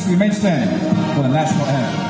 Please remain standing for the national anthem.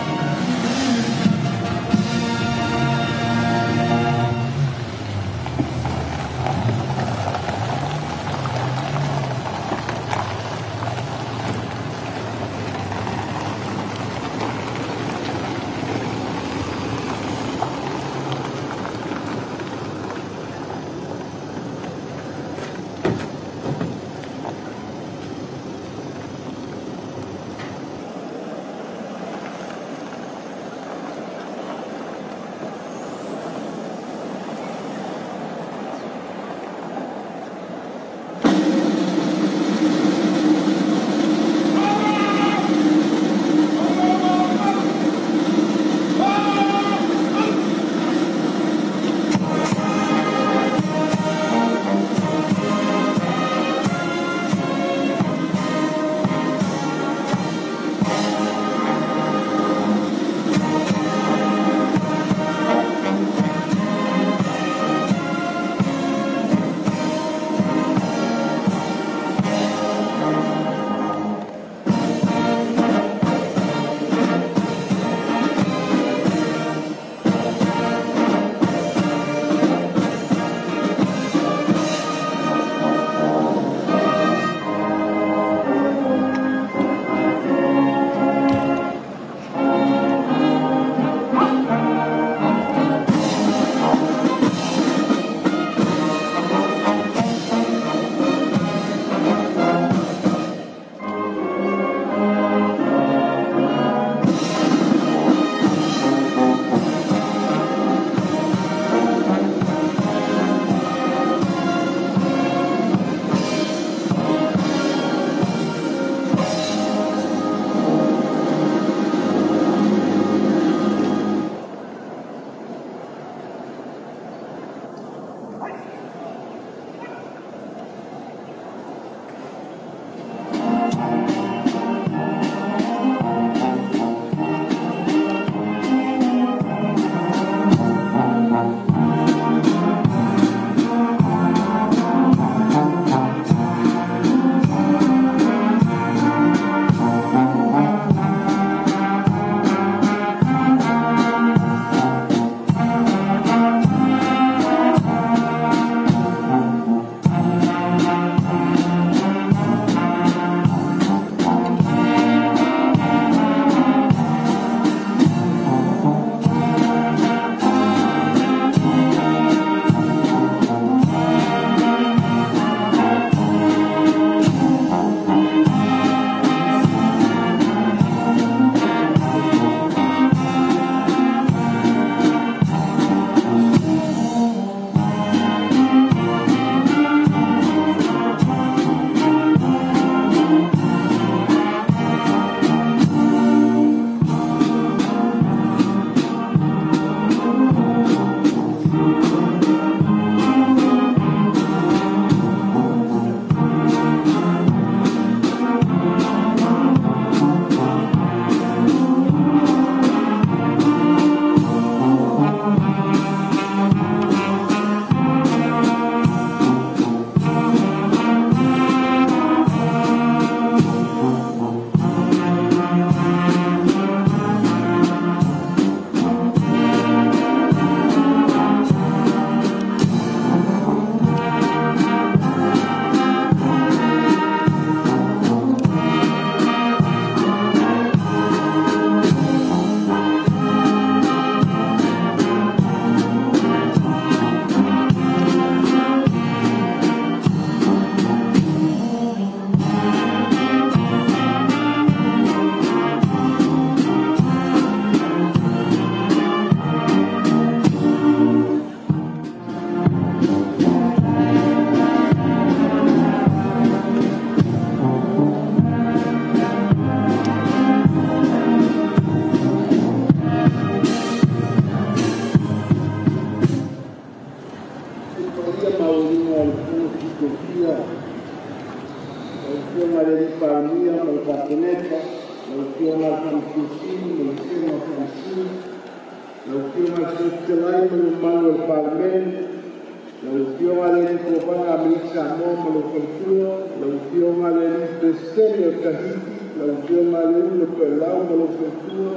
Lau Afioga le Peresetene o Tahiti, Lau Afioga le Ula Toelau ma lou faletua,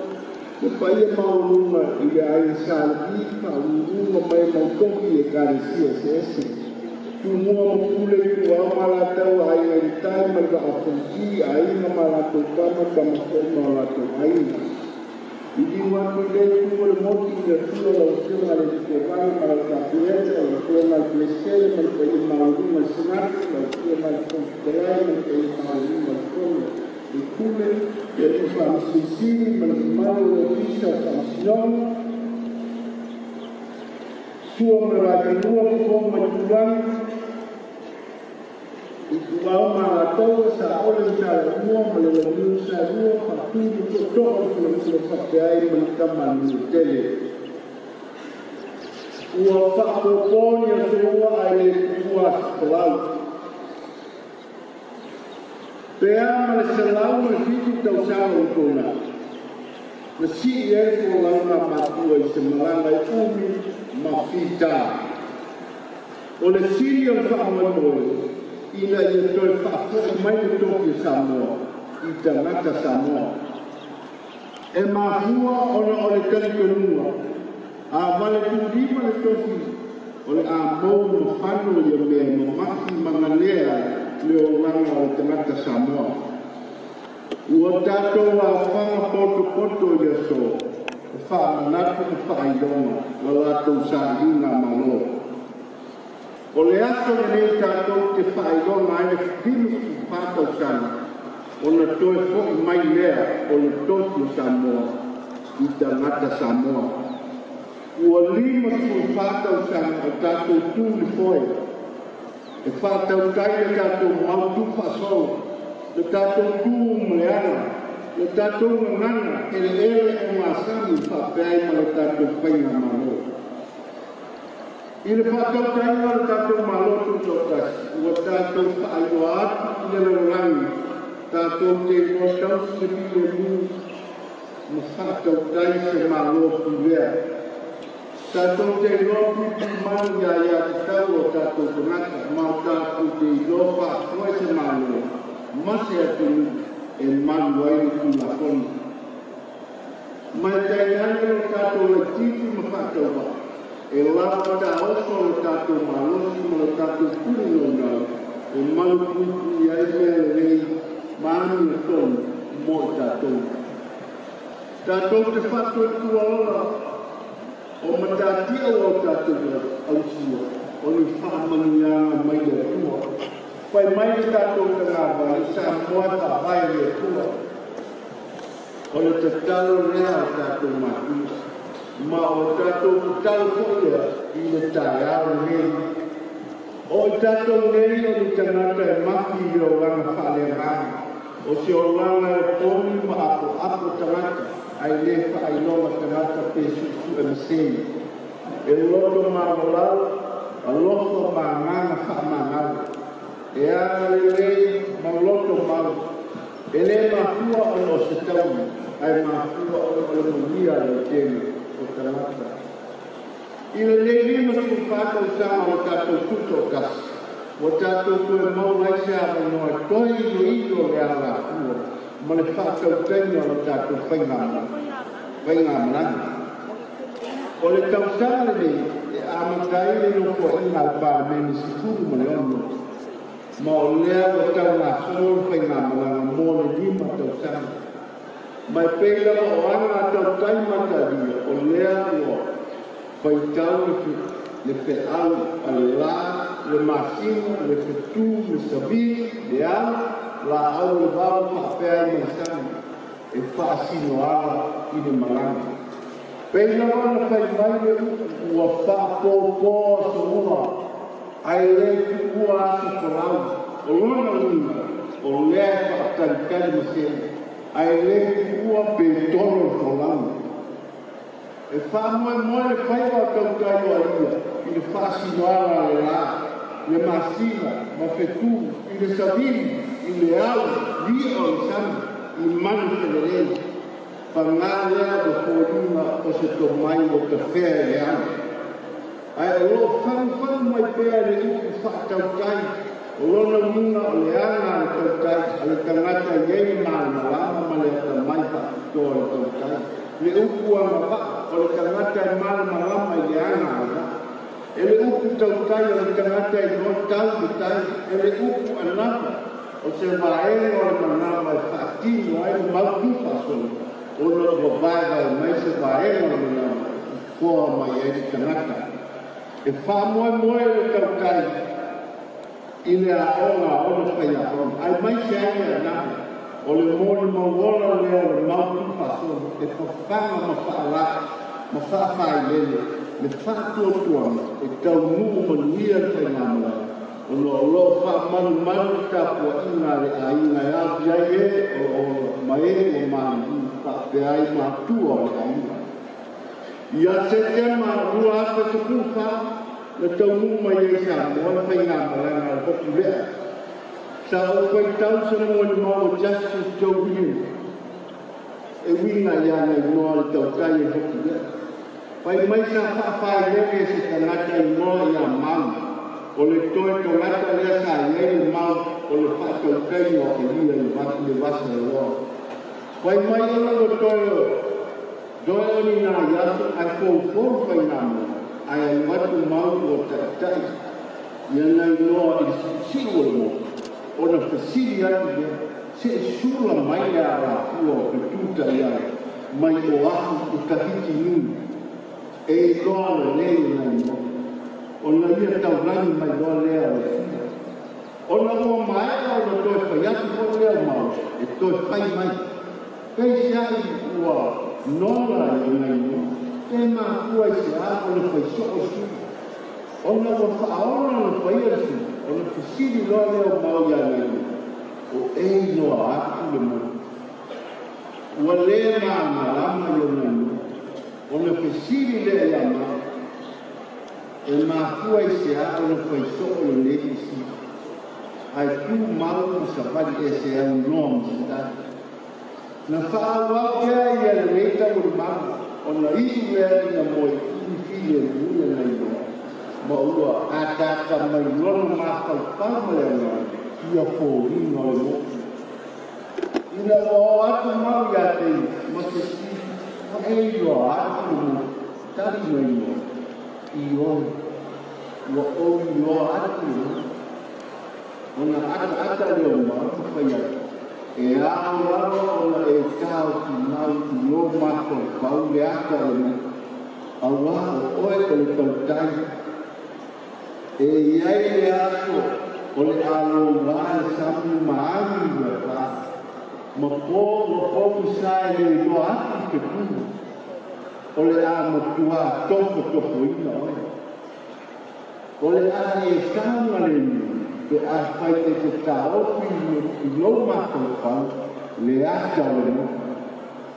le paia maualuga i le Aiga Sa Levi, faauluuluga mai mautofi i Ekalesia eseese. Tumua ma Pule, Ituau ma Alataua, Aiga i le Tai ma le Vaa o Fonoti, Aiga ma latou Tama, Tama foi ma o latou Aiga. Liliu atu i lenei itu o le motu i le afio o lau Afioga i le Fofoga ma lau Kapeneta, lau Afioga i le Peresetene ma le paia maualuga i le Senate, lau Afioga i le Fofoga Fetalai ma le paia maualuga i le Fono, le Pule, le Alii Faamasino Sili ma le mamalu o le Ofisa o Faamasinoga, Sua ma le Vaifanua, Fofo ma Aitulagi, Ituau ma Alataua, Saole ma Saleaaumua ma le Launiu na Saelua, Patu ma Tootoo o le Faleula faapea ai ma le Tamalii tele. Ua faapopo ni asoa ae le tuua aso folau. Pe a ma le 107 tausaga ua tuanai, na sii ai le folauga a matua i se malaga e umi ma fita. O le sili o le faamoemoe ina ia toe faafoi mai le tofi o Samoa i tagata Samoa. E mafua ona o le talitonuga a valetuulima le tofi o le a mou mafano ia mea mamafi ma ganea ai le olaga o le tagata Samoa. Ua tatou aofaga potopoto i le aso e faamanatu ma faailoga la latou sailiga malo. O le aso lenei tatou te faailoga ai le 54 tausaga ona toe fo'i mai lea o le tofi o Samoa i tagata Samoa. Ua 54 tausaga o tatou tu i le foe e faatautai le tatou mautu faasolo, le tatou tu ma le aga, le tatou gagana eleele o gasami faapea ai ma le tatou faigamalo. I le faatautaiga o le tatou Malo Tutoatasi, ua tatou faailoa atu i le lalolagi tatou te iloa tausi se filemu ma faatautai se Malo pulea. Tatou te iloa puipuimalu i aiatatau o tatou tagata ma o tatou te iloa faafoe se Malo ma se atunuu e malu ai le Tulafono. Ma e tainane lo tatou laitiiti ma faatauvaa, e lava taoso lo tatou malosi ma lo tatou tuli naunau e malu puipui ai mea lelei ma amiotonu mo i tatou. Tatou te faatuatua ola o matatia ua o tatou ausia o ni faamanuiaga mai le Atua. Fai mai le tatou tagavai Samoa e faavae i le Atua. O le tatalo lea o tatou matua, ma o tatou tatalo foi lea i le taeao lenei. O i tatou nei o ni tagata e mafi i le olaga faaleagaga, o se olaga e opogi ma apoapo tagata, ae le faailoga tagata pe suesue masei. E loto maualalo, alofa ma agaga faamagalo, e agalelei ma loto mau. E le mafua ona o se taui, ae mafua ona o le manuia lautele o tagata. I lenei 54 tausaga o le tatou tutoatasi, ua tatou toe maua ai se avanoa e toe iloilo le alafua ma le faatautaiga o le tatou faigamalaga. O le tausaga lenei e amata ai le nofoaiga a le Palemene 16, ma o lea ua taugasolo le faigamalaga mo le 5 tausaga. Ma e pei lava o aga a tautai matalia, o lea ua faitau le feau a le la, le masina, le fetu, le savili, le ao, laau le vao faapea ai ma le sami e faasino ala i le malaga. Pei lava ona fai mai le upu ua faapopo asoua ae le tuua aso folau. O lona uiga o lea e faatalitali masei ae le tuua pe tolo le folauga. E faamoemoe le faiva o tautai o aia i le faasinoala a le la, le masina ma fetu, i le savili, i le au, li'a o le sami, i manu felelei. Pagā lea ua foliga o se tomai ua tafea i le ala. Ae o loo fagufagu mai pea le upu faatautai. O lona uiga o le aga a le tautai a le tagata i ai le malamalama. Faapitoa o le Tautai. Le upu agavaa o le tagata e malamalama i le aga o le vaa. E le upu tautai o le tagata e iloa tau le tai. E le upu anava o se vaega o le manava e faatino ai le mautu faasolo ona ua vaevae mai se vaega o le manava i foa mai ai le tagata. E faamoemoe le tautai i le aoga a ona faiaoga, aemaise ai le anava o le molimauola lea o le mautu faasolo e fafaga ma faalai ma faafailele le faatuatuaga e taunuu manuia le faigamalaga ona o lo o faamalumalu le tapuaiga a le aiga e aofia ai e o lo o ola ma e ua maliliu faapea ai matua o le aiga. Ia Setema 2014 na taunuu mai ai i Samoa le faigamalaga a le Hokulea. Sa ou faitau se molimau a Justice Joe Williams e uiga i ana igoa le tautai o le Hokulea. Fai mai sa faafailele e se tagata igoa ia Mau, o le toe tagata lea sa i ai le mau o le faatautaiga o Elia i le vasaloloa. Fai mai ona ua toe o ni nai aso ae foufou le faigamalaga, ae alu atu Mau ua taitai ia na iloa i le siusiu o le motu, ona fesili atu lea, se i sula mai le alafua o fetutai ai mai Oahu i Tahiti Nui, e iloa lelei e na iloa, ona ia taulagi mai loa lea o le fia. Ona ua maea ona toe fai atu foi lea o Mau e toe fai mai. Peiseai ua nola i na iloa, pe mafua i se a ona fai soo sula. Ona ua faaola ona faia le sula, ona fesili loa lea o Mau ia na iloa, o e iloa atu le motu. Ua le malamalama i ona iloa, ona fesili lea ia Mau, e mafua i se a ona fai soo lenei fesili. Ae tu mau ma savali ese au noa ma se tali. Na faaauau pea ia lenei taualumaga ona iu lea ina moe filifili e mu ia na iloa, ma ua ataata mai lona mafaufau ma le agaga ia foliga o le motu. Ina ua oo atu Mau ia te ia ma fesili, ma e iloa atu le motu, tali mai loa, ioe, ua ou iloa atu le motu. Ona ataata lea o Mau ma fai atu, e ao lava ona e taofi mau i lou mafaufau le ata o le motu, auā o oe o le tautai. E i ai le aso o le a loulā le sami ma agi i uafa, ma po ua pogisa e le iloa atu i fetuga, o le a matuā tofotofoina oe. O le a e saogalemu pe afai e te taofi i lou mafaufau le ata o le motu.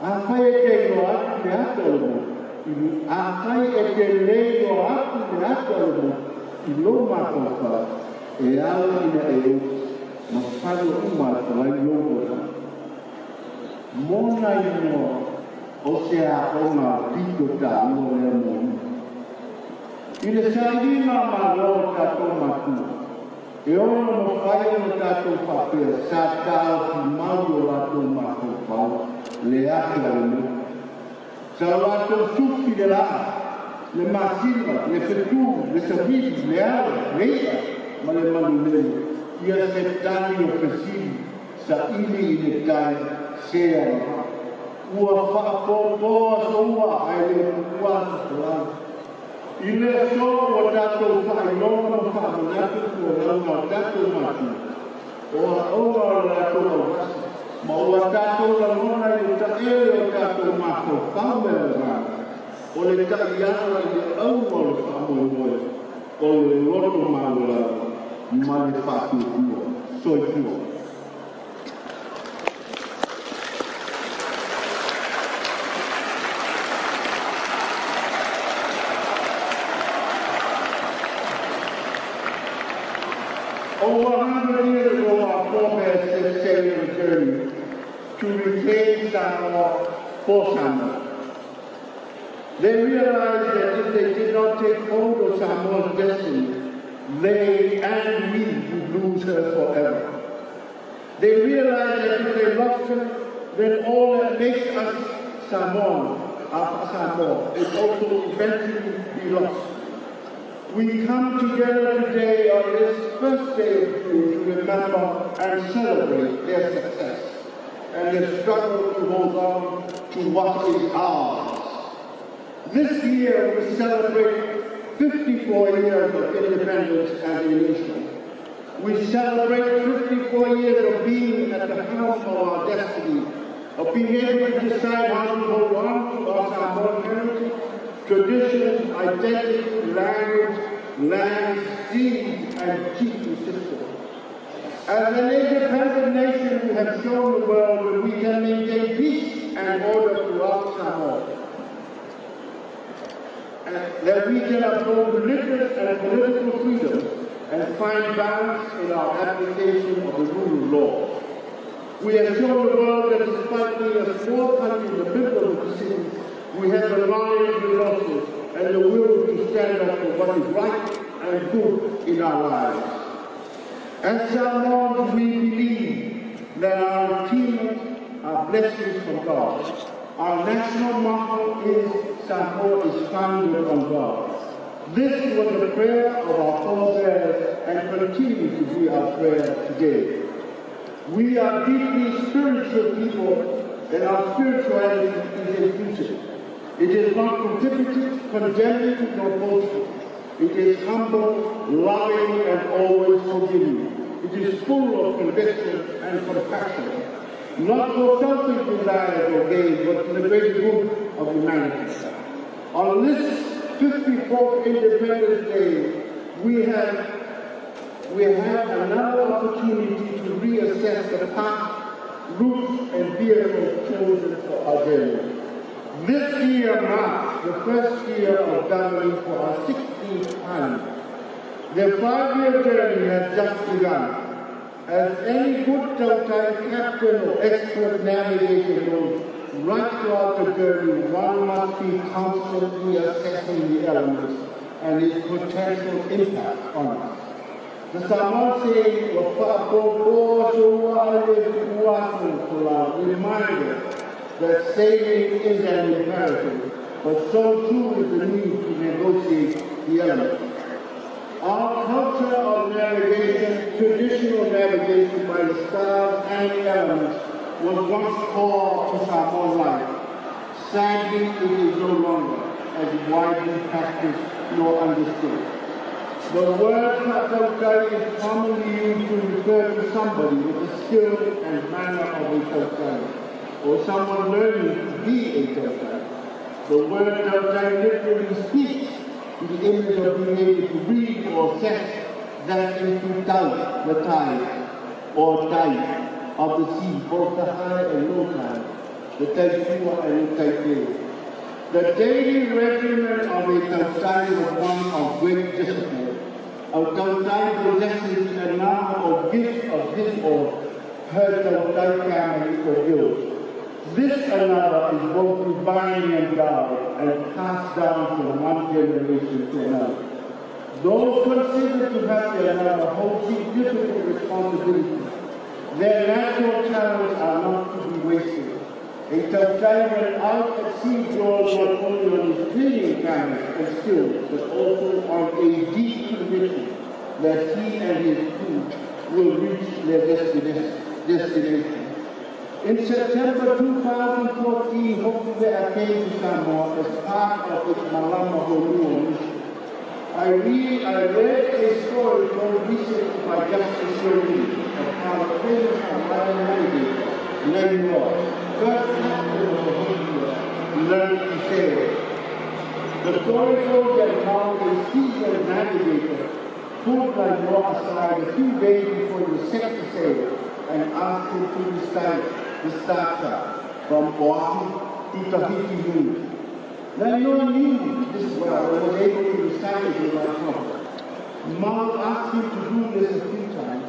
Afai e te iloa atu le ata o le motu, afai e te le iloa atu le ata o le motu i lou mafaufau, e ao ina e oti ma falo uma atu ai lou ola. Mo na igoa o se aoga pito taua lea mo ia. I le sailiga malo o tatou matua, e ono mafai ona tatou faapea sa taofi mau i o latou mafaufau le ata o le motu. Sa o latou sufi le laa, le masina, le fetu, le savili, le alo, le i'a ma le manulele, ia se tali o fesili saili i le tai se agavaa. Ua faapopoa soua ae le tuua se folau. I le aso ua tatou faailoga ma faamanatu folauga a tatou matua, o aoga o le latou auvasa, ma ua tatou lagona i le taele o tatou mafaufau me le agaga, o le taiala i le auga o le faamoemoe o le loto maualalo ma le faatuatua. Soifua. Over 100 years ago, our forebears set sail on a journey to reclaim Samoa for Samoa. They realized that if they did not take hold of Samoa's destiny, they and we would lose her forever. They realized that if they lost her, then all that makes us Samoan, Samoa, will also eventually be lost. We come together today on this first day of June to remember and celebrate their success and their struggle to hold on to what is ours. This year we celebrate 54 years of independence as a nation. We celebrate 54 years of being at the helm of our destiny, of being able to decide how to hold on to our Samoan heritage, traditions, identity, language, land, seas, and chiefly system. As an independent nation, we have shown the world that we can maintain peace and order throughout Samoa, and that we can uphold religious and political freedom and find balance in our application of the rule of law. We have shown the world that despite being a small country in the middle of the Pacific, we have the knowledge, resources, and the will to stand up for what is right and good in our lives. As Samoans, we believe that our achievements are blessings from God. Our national motto is Samoa is founded on God. This was the prayer of our forebears and continues to be our prayer today. We are deeply spiritual people, and our spirituality is inclusive. It is not prohibitive, condemning, nor boastful. It is humble, loving, and always forgiving. It is full of conviction and compassion, not for selfish desires or gain, but for the great good of humanity. On this 54th Independence Day, we have another opportunity to reassess the path, routes, and vehicles chosen for our journey. This year marks the first year of governing for our 16th time. The 5-year journey has just begun. As any good tautai captain or expert navigator knows, right throughout the journey, one must be constantly assessing the elements and its potential impact on us. The Samoan saying, remind us that sailing is an imperative, but so too is the need to negotiate the elements. Our culture of navigation, traditional navigation by the stars and elements, was once core to Samoan life. Sadly, it is no longer as widely practiced nor understood. The word tautai is commonly used to refer to somebody with the skill and manner of a tautai, or someone learning to be a tautai. The word tautai literally speaks to the image of being able to read or assess that is to tau, the tide, or tide of the sea, both the high and low tide, the taifua and the taipei. The daily regimen of a tautai was one of great discipline. A tautai possesses a number of gifts of his or her tautai family or guild. This another is both divinely endowed and passed down from one generation to another. Those considered to have the another hold significant responsibilities. Their natural talents are not to be wasted. A tautai went out at sea draws not only on his cleaning talents and skills, but also on a deep conviction that he and his crew will reach their destination. In September 2014, Hokuvea came to Samoa as part of its Malama Honua mission. I read a story told recently by Justice Sirleaf of how the famous Hawaiian navigator, Nainoa, first captain of the Hokuvea, learned to sail. The story told that how a seasoned navigator pulled Nainoa aside a few days before he was set to sail and asked him to recite the star from Oahu to Tahiti Nui. Nainoa knew this well and was able to recite it without trouble. Mau asked him to do this a few times.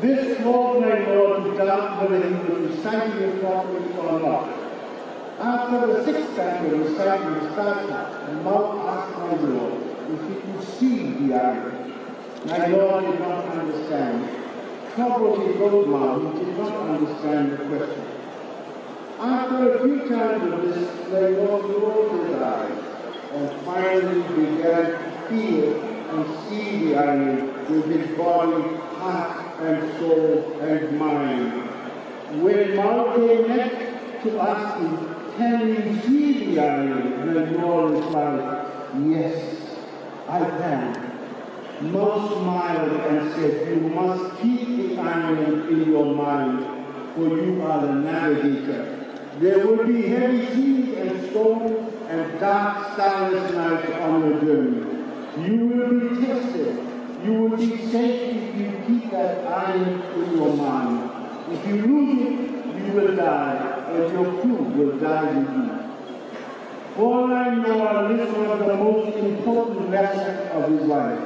This caused Nainoa to doubt whether he was reciting it properly or not. After the sixth time of reciting the star chart, Mau asked Nainoa if he could see the island. Nainoa did not understand. Troubled, he told Mau he did not understand the question. After a few times of this, Nainoa closed his eyes and finally began to feel and see the island with his body, heart, and soul and mind. When Mau came next to ask him, "Can you see the island?" Nainoa replied, "Yes, I can." Mau smiled and said, "You must keep the island in your mind, for you are the navigator. There will be heavy seas and storms and dark, starless nights on your journey. You will be tested. You will be safe if you keep that island in your mind. If you lose it, you will die, and your crew will die with you." For Nainoa, this was the most important lesson of his life.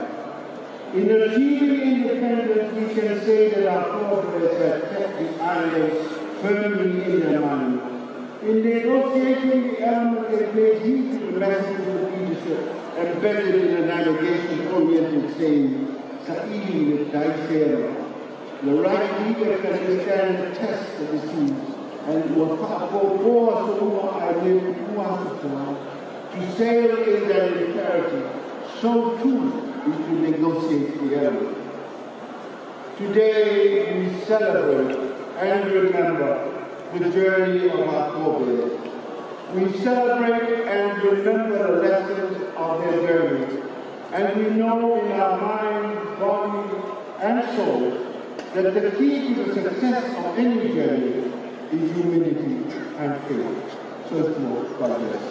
In achieving independence, we can say that our forebears have kept the island firmly in their mind. In negotiating the element, they paid heed to the message of leadership embedded in the navigation-oriented saying, "Sa'ili le tai sera." The right leader can withstand the test of the seas, and to sail is an imperative, so too is to negotiate the element. Today we celebrate and remember the journey of our forebears. We celebrate and remember the lessons of their journey, and we know in our mind, body, and soul that the key to the success of any journey is humility and faith. So God bless.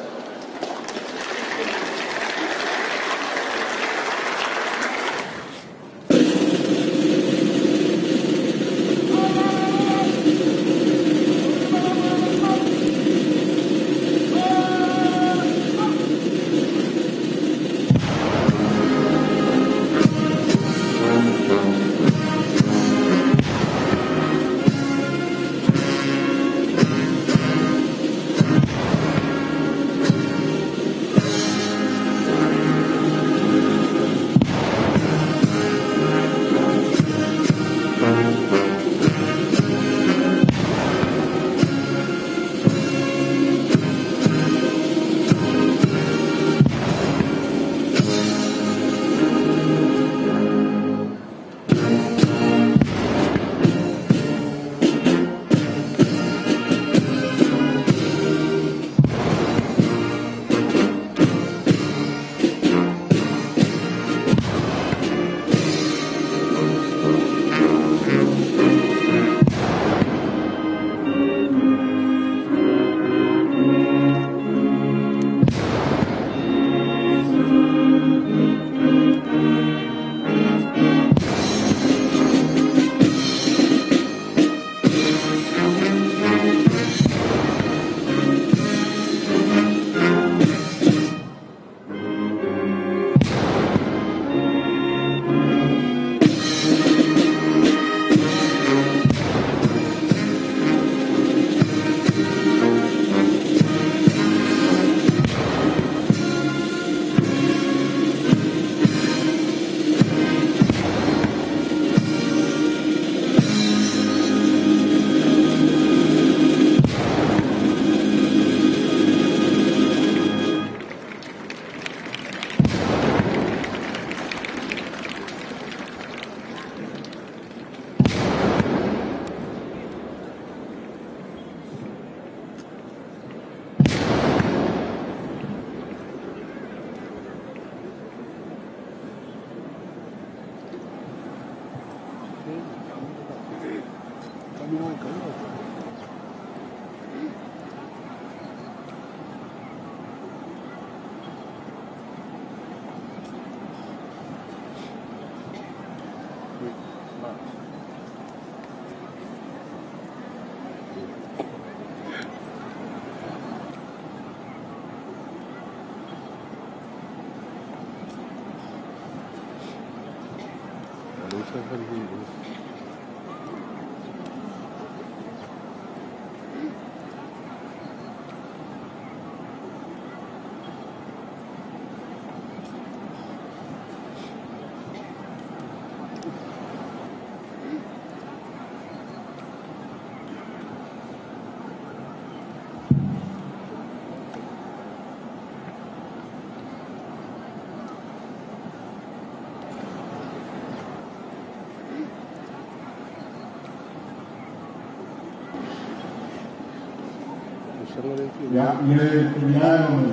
Ia, le tuiae o le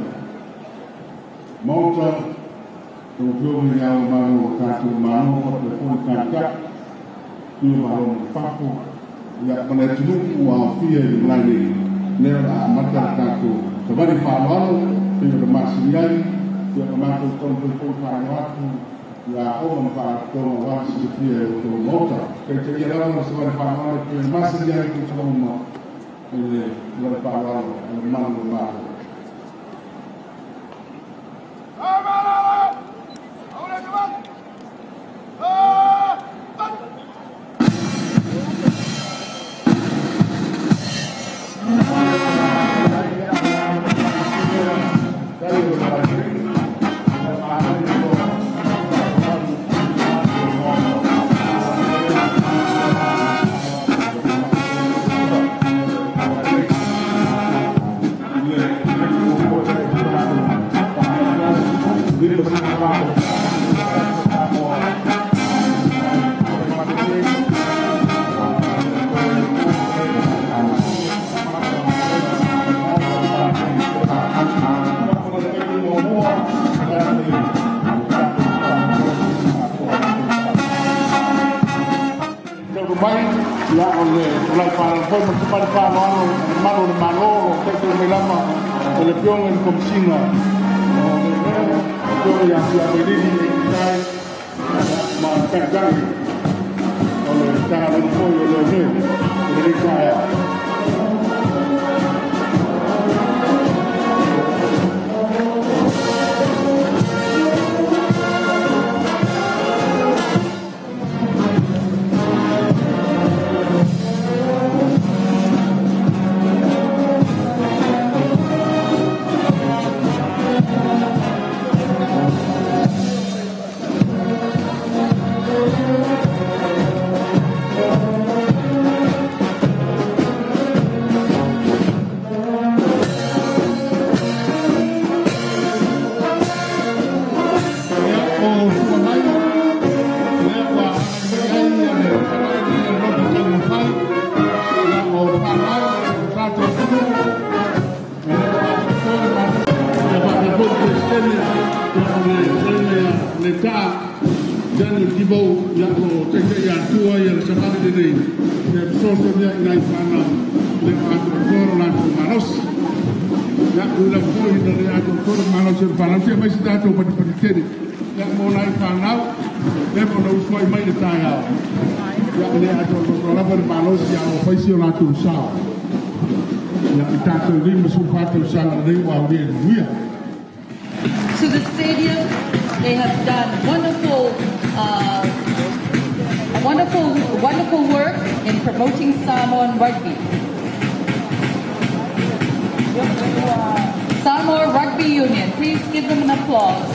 Maota, lau Afioga i Le Ao Mamalu o le tatou Malo faapea foi le Taitai, sui o Malo mai fafo, ia ma le atunuu ua aofia i le malae nei, lea o le a amata le tatou savali faaaloalo pei ona masani ai, ia ma matou taumafai foi e faailoa atu ia aoga ma faalapotopotoga aua le silafia e outou Maota. Taitaia lava le savali faaaloalo pei ona masani ai i tausaga uma i le savali faaaloalo a le Malu o le Malo. Mai ia o le tulai faaaloalo foi ma le savali faaaloalo a le Malu o le Malo o lo o taitai mai lava e le Afioga i le Komesina o Leoleo, Afioga ia Fuiavailili Eititai ma le Taitai o le Matagaluega foi o Leoleo i lenei taeao. O tua mai, lea ua agai mai ai le savali o le loto taumafai, ia o le faaaloalo o le tatou atunuu, e le o atoatoa le Malo. Ia faapea foi le Peresetene, ia o le fetalaiga ia Letaa Daniel Tivou, ia o lo o taitai atua le savali lenei, ia fesoasoani ai i nai fanau e le o atoatoa lo latou malosi. Ia, ui lava foi ina le atoatoa le malosi o le fanau, se aumai se tatou patipati tele ia mo nai fanau lea ona usuai mai le taeao. Ia, e le atoatoa lava le malosi a o fai si o latou sao. Ia, i tatou 54 tausaga lenei ua aulia i le manuia. To the stadium, they have done wonderful, wonderful, wonderful work in promoting Samoan rugby. Samoa Rugby Union, please give them an applause.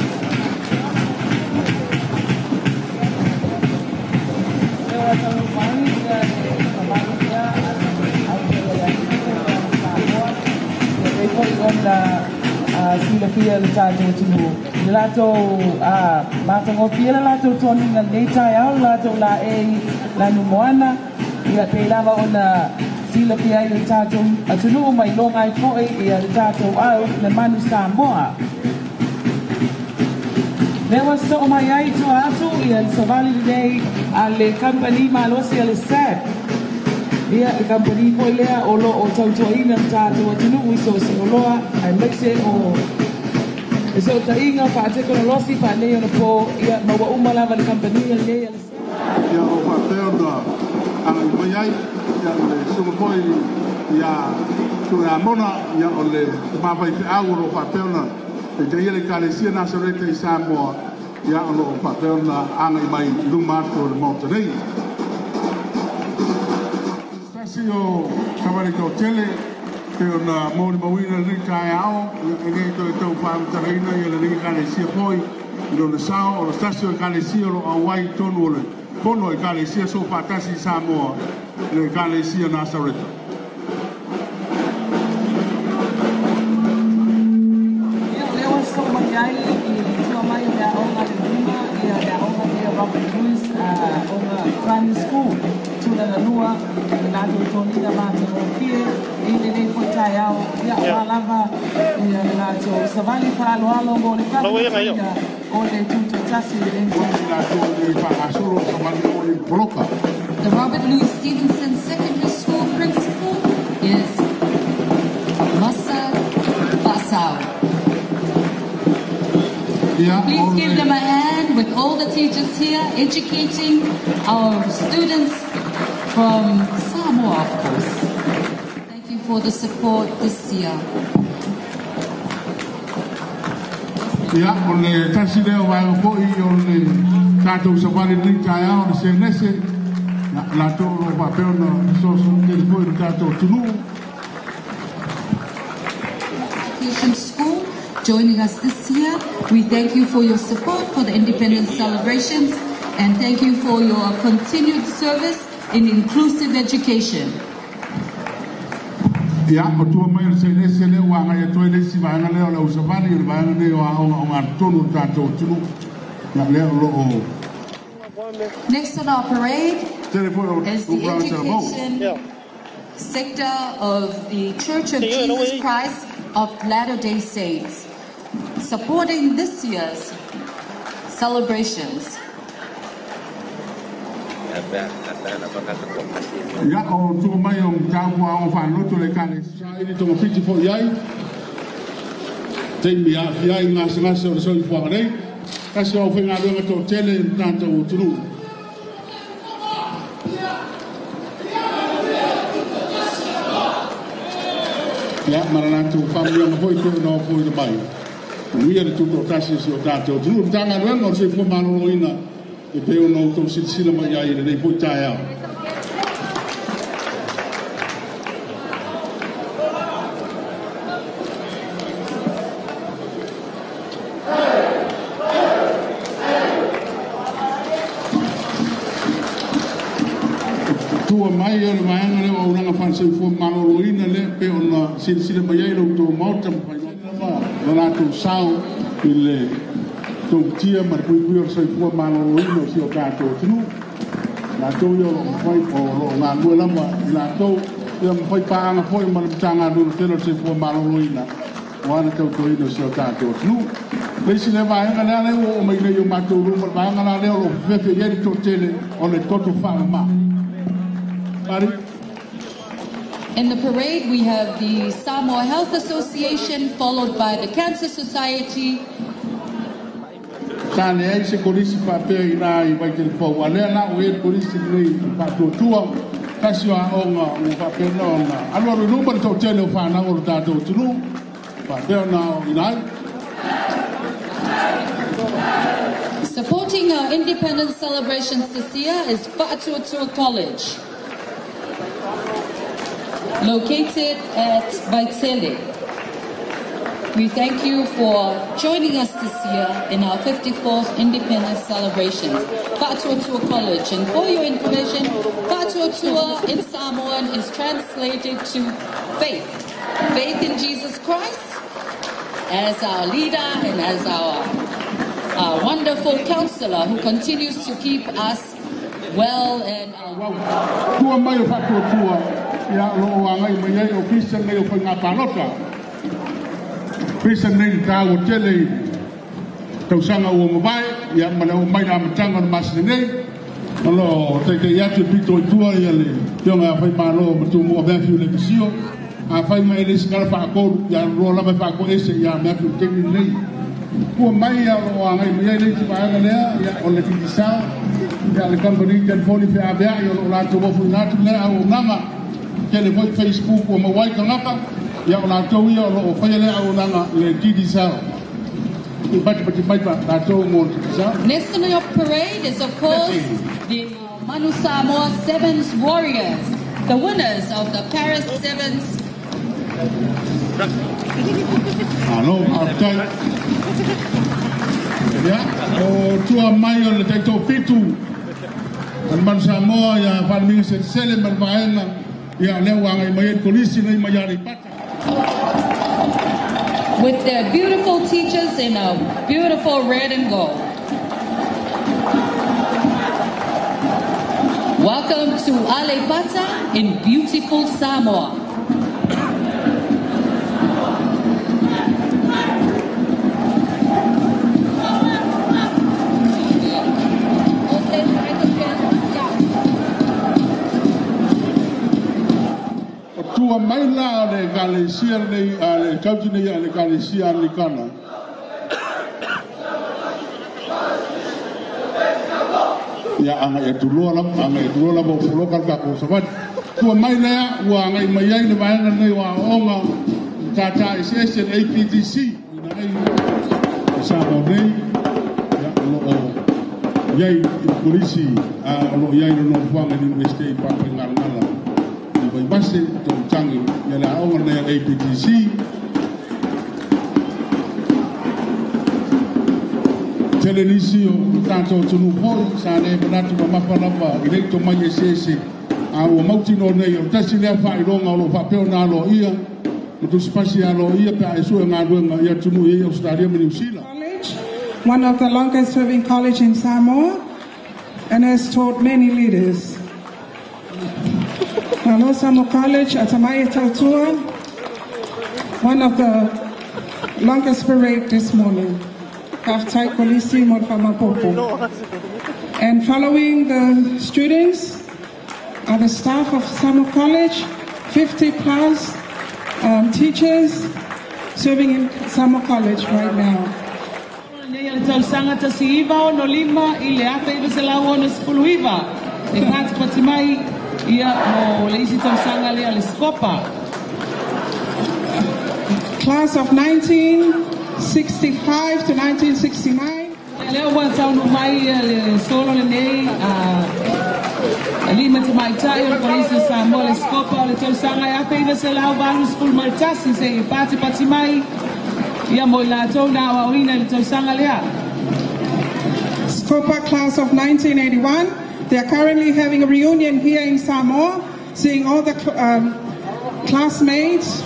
Silafia le tatou atunuu i le latou matagofie le latou toniga lenei taeao le latou laei lanumoana ia pei lava ona silafia ai le tatou atunuu ma iloga ai foi ia le tatou au le manu Samoa. Lea ua sosoo mai ai i tua atu ia le savali lenei a le kamupani malosi a le SAB. Ia le kamupani foi lea o lo o tautuaina le tatou atunuu i so o se oloa aemaise o e fesootaiga faatekonolosi faaneionapo ia ma ua uma lava le kamupani lenei a le SAB. Ia o faapea ona agai mai ai ia o le susuga foi ia Tuiamona, ia o le tama faifeau o lo o faapea ona taitaia le Ekalesia Nasareta i Samoa, ia o lo o faapea ona agai mai i luma atu o le Maota nei. Tasi o savali toatele pei ona molimauina lenei taeao, ia e le toe tau faamatalaina ia lenei Ekalesia foi i lona sao, o le tasi o Ekalesia o lo o auai i totonu o le fono a Ekalesia Soofaatasi i Samoa, le Ekalesia Nasareta. Ia o lea ua sosoo mai ai i tua mai o le aoga le luma ia le aoga lea Robert Hughes Aoga Primary School. tulaga lua le latou toniga matagofie i lenei foi taeao ia aua lava ia le latou savali faaaloalo mo le faamanuiaina o le tutoatasi i lenei The Robert Louis Stevenson Secondary School Principal is Masa Fasau. Please give them a hand with all the teachers here educating our students from Samoa, of course. Thank you for the support this year. Ia, o le tasi lea o vaega foi o le tatou savali lenei taeao le senese ia latou o lo o faapea ona fesoasoani tele foi i le tatou atunuu. Education School joining us this year. We thank you for your support for the independence celebrations and thank you for your continued service in inclusive education. Ia, o tua mai o le senese lea ua agai atu ai le isi vaega lea o le au savali o le vaega nei o aoga ogatotonu o le tatou atunuu. Ia lea o lo o Next on our parade tele foi o is the tupulaga talavou. education sector of the Church of Jesus Christ of Latter-day Saints, supporting this year's celebrations. Ia, o tua mai o mataupu aoga faaloto le ekalesia saili togafiti foi i ai taimi aafia ai gasegase o le soifuaga nei tasi o aufaigaluega toatele i le tatou atunuu. Ia, ma le latou faamanuiaga foi pei ona ofoina mai. Manuia le tutoatasi o si o tatou atunuu. Le Matagaluega o le Soifua Maloloina e pei ona outou silasila mai ai i lenei foi taeao. Tua mai o le vaega lea o auaunaga faale-soifua maloloina lea pei ona silasila mai ai lo outou Maota ma fai lava lo latou sao i le togafitiga ma le puipuia o le soifua maloloina o si o tatou atunuu. Latou ia o lo o mafai o lo o galulue lava i latou ia ma fai paaga foi ma le Matagaluega tele o le Soifua Maloloina aua le tautuaina o si o tatou atunuu. Le isi lea vaega lea lea ua oo mai nei i o matou luma, le vaega la lea o lo o fefefe i ai le toatele o le toto faamama. Pari. In the parade, we have the Samoa Health Association, followed by the Cancer Society, Sa leai se kolisi faapea i ina i Vaitelefou, a lea la ua i ai le kolisi lenei i le Faatuatua, tasi o aoga ua faapena ona alualu i luma le toatele o fanau o le tatou atunuu, faapea ona aoaoina ai. Supporting our independence celebrations this year is Faatuatua College, located at Vaitele. We thank you for joining us this year in our 54th independence celebrations. Faatuatua College. And for your information, Faatuatua in Samoan is translated to faith. Faith in Jesus Christ as our leader and as our wonderful counselor who continues to keep us well and Tua mai o Faatuatua, ia o lo o agai mai ai o Kristian nei o faiga palota. Kristian nei le taua tele i tausaga ua mavae, ia ma le oo mai le amataga o le masina nei, o lo o taitai atu i pito i tua ia le Afioga ia Faimalo ma Tumua Matthew Lefasio. Afai mai e le isi tala faatolu, ia alu loa lava e faatoese ia Matthew i le taimi lenei. Tua mai ia o lo o agai mai ai le isi vaega lea, ia o le Digicel, ia le kamupani telefoni feaveai o lo o latou ofoina atu lea auaunaga. Tele foi Facebook ua maua ai tagata, ia o latou ia o lo o faia lea auaunaga le Digicel. I patipati mai pa latou mo le Digicel. Next on your parade is, of course, the Manu Samoa Sevens Warriors, the winners of the Paris Sevens. Malo, faafetai. Ia, o tua mai o le taitoafitu o le Manu Samoa ia Faalemiga Selesele ma le vaega, ia lea ua agai mai ai le kolisi nei mai Aleipata. With their beautiful teachers in a beautiful red and gold. Welcome to Aleipata in beautiful Samoa. O tua mai la o le Ekalesia lenei, a le kauti nei a le Ekalesia Anglikana. Ia agai atu loa lava, agai atu loa lava o poloka le tatou savali. Tua mai lea ua agai mai ai le vaega lenei o aoaoga matata eseese le APTC ina ai i Samoa nei, ia, o lo o i ai i le kolisi, o lo o i ai le nofoaga i le Iunivesite i Papaigalagala i Vaivase, Taumatagi, ia le aoga lenei a le APTC. Tele nisi o tatou atunuu foi sa le manatu mamafa lava i lei tomai eseese, a ua mautinoa nei o le tasi lea faailoga o lo o faapea ona aloaia ma tusipasi aloaia pe a e sue galuega i atunuu i ai Ausetalia ma Niu Sila. College, one of the longest serving college in Samoa, and has taught many leaders. Malo Samoa College, Atamai Tautua, one of the longest parade this morning. Kaftai Kolisi Morfamapopo. And following the students are the staff of Samoa College, 50 plus teachers serving in Samoa College right now. Nei le tausaga 1965 i le 1969 e patipati mai ia mo le isi tausaga lea le Scopa. Class of 1965 to 1969. Lea ua taunu mai le solo lenei a alii ma tamaitai o le Kolisi o Samoa le Scopa o le tausaga e 1981 seia patipati mai ia mo i latou na aoaoina i le tausaga lea. Scopa class of 1981. They are currently having a reunion here in Samoa, seeing all the classmates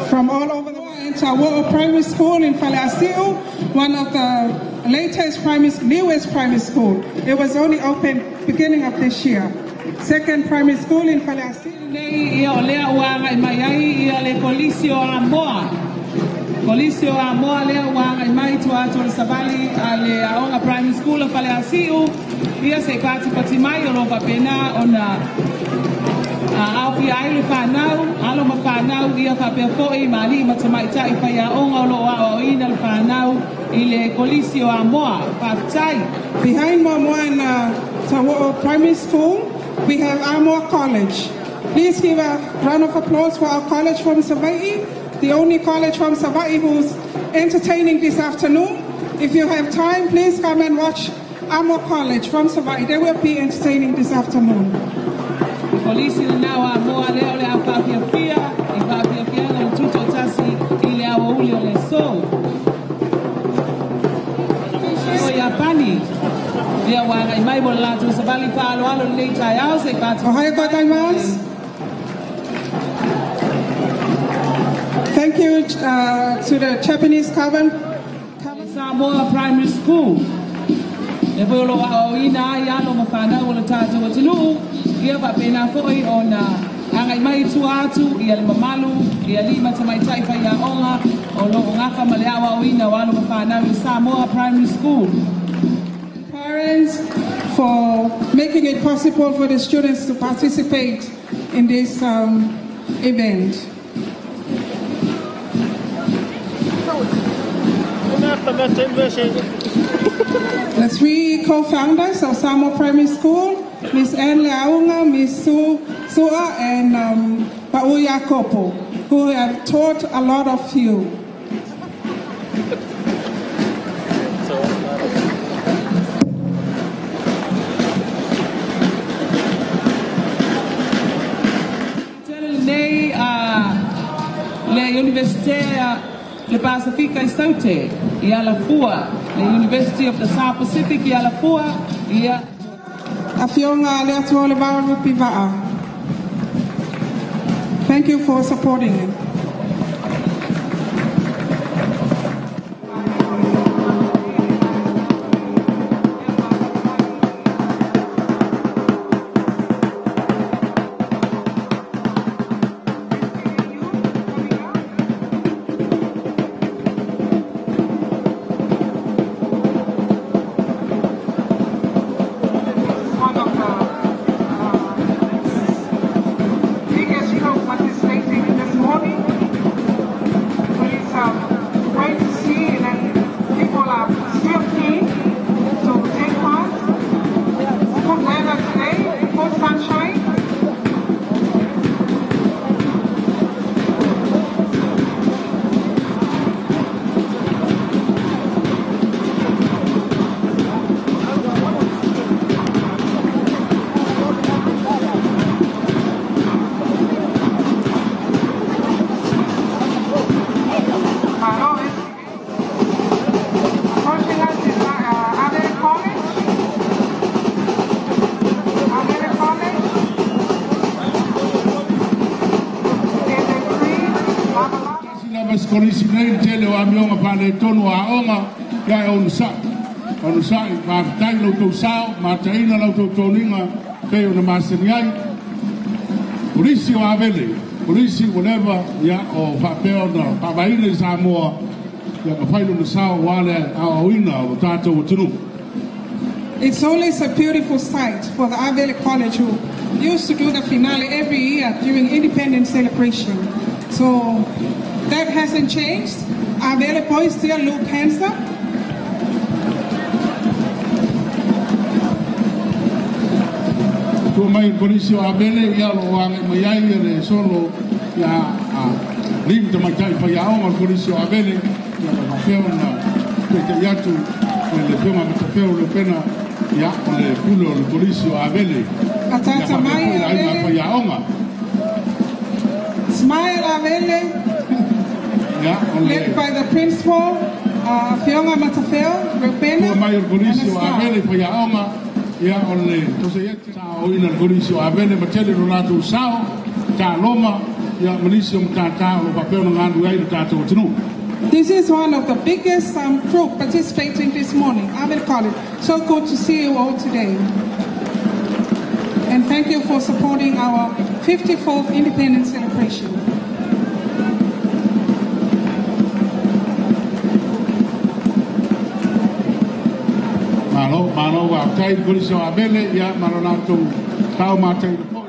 from all over the world. And Tauo'o Primary School in Faleasiu, one of the latest primary, newest primary school. It was only opened beginning of this year. Second primary school in Faleasiu. Nei ia o lea ua agai mai ai ia le Kolisi o Amoa. Kolisi o Amoa lea ua agai mai tua atu o le savali a le Aoga Primary School o Faleasiu. Ia se patipati mai o lo faapena ona aofia ai le fanau, alo ma fanau ia faapea foi ma alii ma tamaitai faiaoga o loo aoaoina le fanau i le Kolisi o Amoa. Faafetai. Behind Moamoa and Tauo'o Primary School, we have Amoa College. Please give a round of applause for our college from Savaii, the only college from Savaii who's entertaining this afternoon. If you have time, please come and watch Amoa College from Savaii. They will be entertaining this afternoon. Kolisi lena o Amoa lea o le a faafiafia i faafiafiaga o le tutoatasi i le aoauli o le aso. O Iapani lea ua agai mai mo le latou savali faaaloalo lenei taeao se i pati. Ohayo gozaimasu. Thank you to the Japanese Carbon. Samoa Primary School. Le foi o lo aoaoina ai alo ma fanau o le tatou atunuu ia faapena foi ona agai mai tua atu ia le mamalu i alii ma tamaitai faiaoga o loo gafa ma le aoaoina o alo ma fanau i Samoa Primary School. Parents for making it possible for the students to participate in this event. The three co-founders of Samoa Primary School, Ms. Anne Leaunga, Ms. Sua, and Pa'u Iakopo, who have taught a lot of you. Tele lenei a le Universite le Pasifika i Saute i Alafua, le University of the South Pacific i Alafua ia. Afioga le Atua le Vaorupi Va'a. Thank you for supporting it. Kolisi nei le tele o amioga faaletonu o aoga ia e onosa'i faafetai lo outou sao mataina la outou toniga pei ona masani ai. Kolisi o Avele, Kolisi ua leva ia o faapea ona faavaeina i Samoa ia mafai lona sao aua le aoaoina o lo tatou atunuu. It's always a beautiful sight for the Avele College, who used to do the finale every year during independence celebration. So that hasn't changed. Avele boys still look handsome. Tua mai le Kolisi o Avele ia o loo agai mai ai le solo ia alii ma tamaitai faiaoga o le Kolisi o Avele ia ma faapea ona taita'i atu le Afioga Matafeo Leupena ia o le pule o le Kolisi o Avele ia Atata faapea mai foi le aiga Avele. faiaoga. Smile Avele, ia o le led by the principal, Afioga Matafeo, Rupena, tua mai o le and Kolisi the o staff. Avele faiaoga ia o le tosaieti sa'aoaoina le Kolisi o Avele ma tele lo latou sao taloma ia ma nisi o matātā o lo faapea ona galulue ai le tatou atunuu. This is one of the biggest group participating this morning, Avele College. So good to see you all today. And thank you for supporting our 54th Independence celebration. Malo, malo, faafetai le Kolisi o Avele ia ma lo latou tao mataina foi.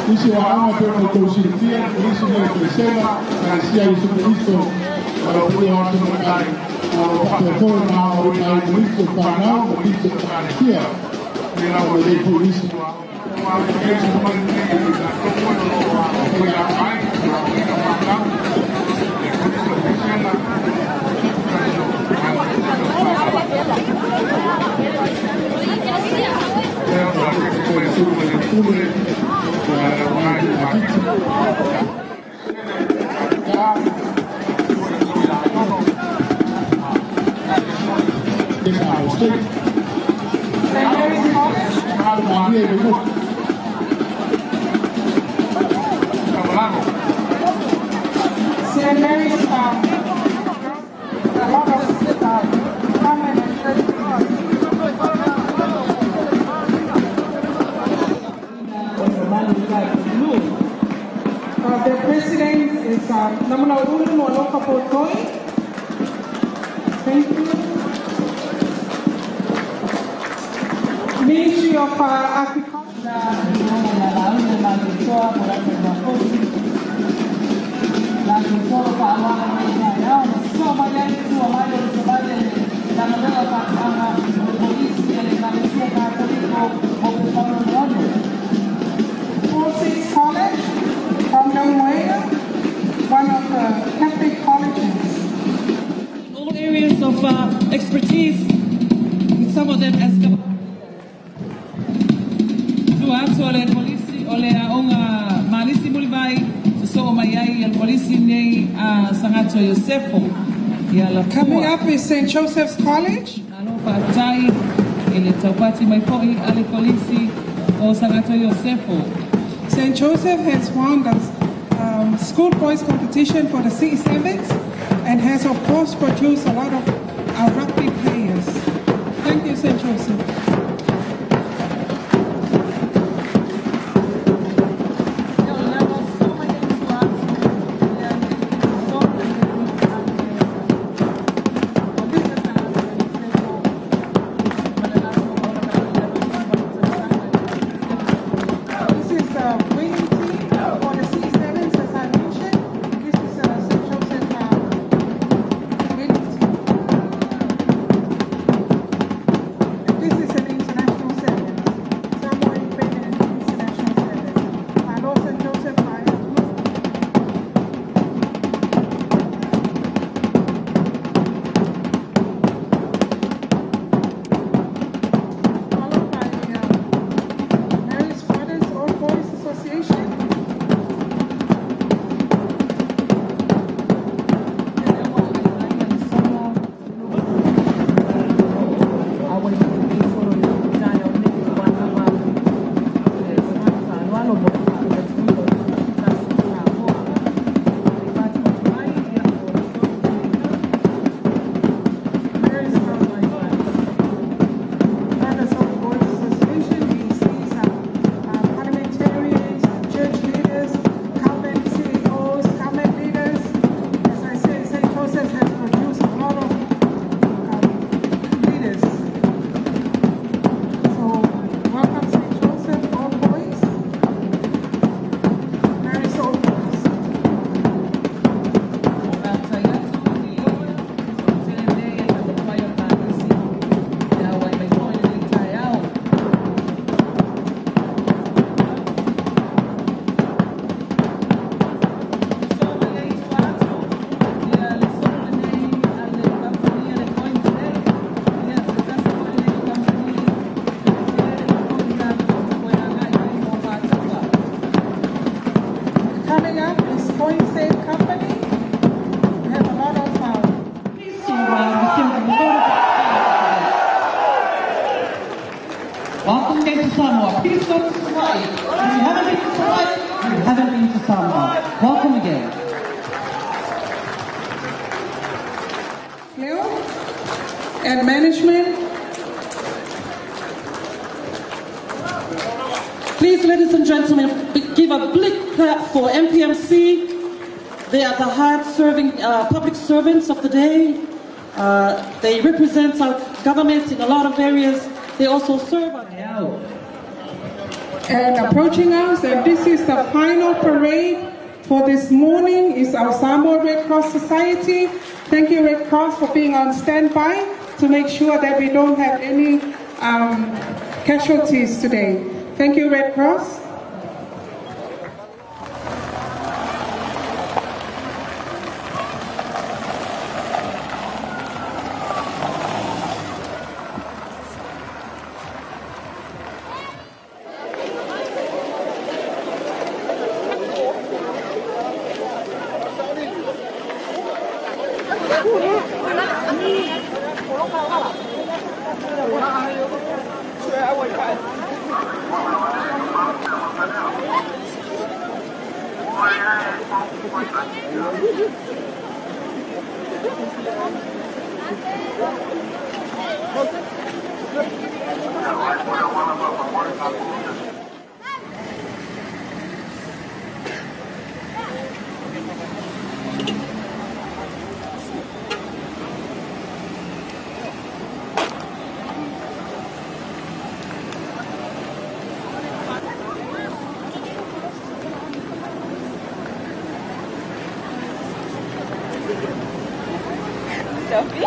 Nisi o aoga pei ona outou silafia, Kolisi nei o Pelesega, Ekalesia Iesu Keriso, o lo pule o atu matai, o lo faapea foi ona aoaoina ai ma nisi o fanau ma nisi o Ekalesia. O lenei foi nisi o aoga. Pule, St. Mary's College. St. Mary's, a lot of common and church. The president is Namuna Ulu Aloka Potoi. Thank you. Ministry of Agriculture. All Saints College from Lemuela, one of the Catholic colleges. All areas of expertise, with some of them as tua atu o le Kolisi o le aoga Malisi Mulivai sosoo mai ai le Kolisi nei a Sagato Iosefo ia la Coming up is St. Joseph's College. Alo faafetai i le taupati mai fo'i a le Kolisi o Sagato Iosefo. St. Joseph has won the school boys competition for the C7s and has of course produced a lot of our rugby players. Thank you, St. Joseph. This is the winning team for the C7s, as I mentioned. This is St. Joseph winning team. And this is an Coming up is CoinSafe Company. We have a lot of Welcome again to Samoa. Please go to Hawaii. If you haven't been to Hawaii, you haven't been to Samoa. Welcome again. Leo and management. Please, ladies and gentlemen, give a big clap for MPMC. They are the hard-serving public servants of the day. They represent our government in a lot of areas. They also serve our... And approaching us, and this is the final parade for this morning, is our Samoa Red Cross Society. Thank you, Red Cross, for being on standby to make sure that we don't have any casualties today. Thank you, Red Cross. Thank you.